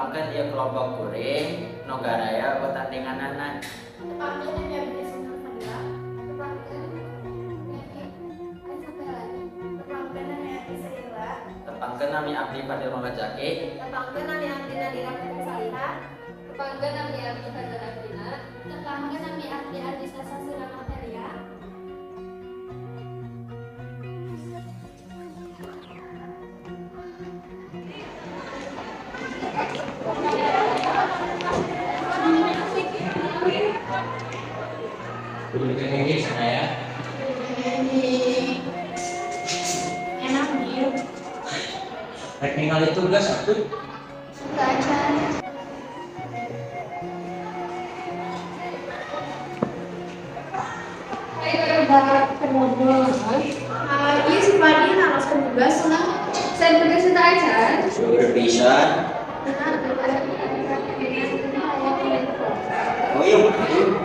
Tepangkeun ieu kelompok kuring nu garaya pertandinganana. Tepangkeun nami abdi Sina Fadila. Tepangkeun nami Ansa. Tepangkeun nami abdi Saila. Tepangkeun nami abdi Fadil Muhammad Zaki. Tepangkeun nami abdi Nadira Putri Salihah. Tepangkeun nami abdi Fajar Afrina. Tepangkeun nami abdi Anissa Sasira Materia. Ini sana ya. Enak nih. Rek ningali tugas atuh. Acan. Ayo barudak keur ngobrol. Iya, si Fadi naroskeun tugas cenah. Saya tugas eta acan. Seueur pisan. Oh iya, betul.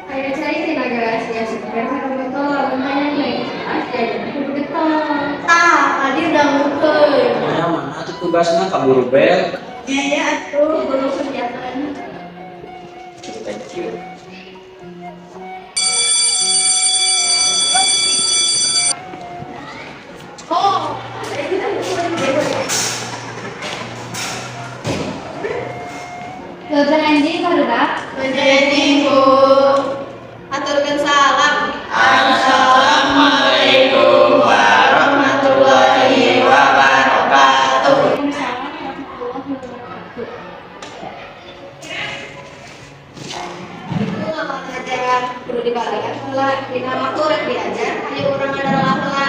Aya cai tina gelas ya seger sareng botol, lamun hayang leuwih jelas jajan kudu getol. Tah, tadi udah ngukeun. Mana mana tuh tugasna kaburu bel. Ya ya atuh, guru kerjakan. Thank you. Oh. Wilujeng enjing, barudak. Menjadi, Bu. Aturkeun salam. Assalamualaikum warahmatullahi wabarakatuh. Waalaikumsalam warahmatullahi wabarakatuh. Ibu ngapal ngajar kudu dibalikan heula, dina waktu rek diajar, hayu urang ngadalah heula.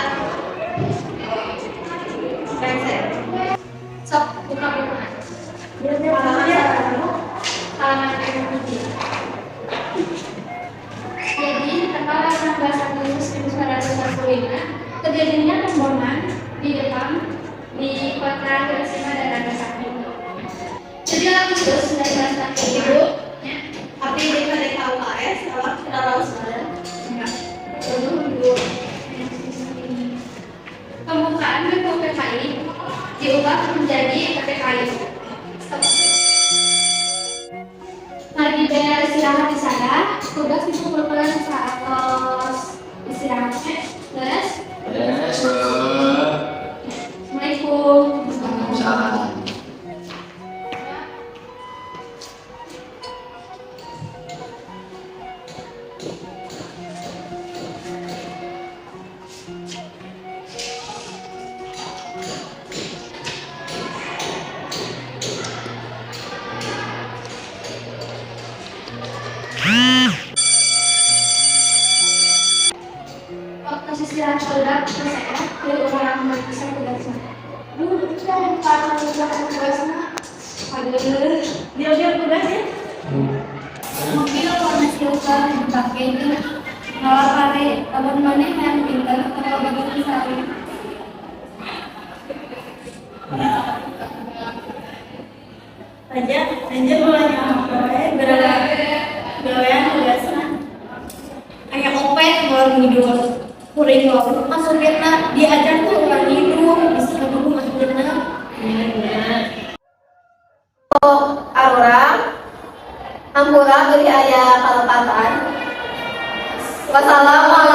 Rengse. Sok buka buku. Halaman 1, halaman 7. Jadi tanggal 16 Agustus 1945 terjadinya pemboman di Jepang di kota Hiroshima dan Nagasaki. 7 Agustus 1947, ya, Abdi di KDKUKS, salam saudara. Enggak. Tunggu. Pembukaan BPUPKI diubah menjadi PPKI. Stop. Lagi beres istirahat di sana, tugas dikumpulkan saat tos istirahatnya. Beres? Beres. Assalamualaikum. Salam. Waktu istirahat sudah selesai, dari orang bisa tugasnya. Duh, itu kan para tugasnya. Aduh, Dia tugasnya. Mobil warna silver dipake jeung ngala pare, lamun maneh hayang pinter atau bagian sari. Aja, anjir mulai apa gawean tugasna. Aya opet ngalor ngidul. Kuring ngomong ka supirna, diajar tuh urang ngidul, bisa kaduhung akhirna. Arurang, hampura bilih aya kalepatan. Wassalamualaikum.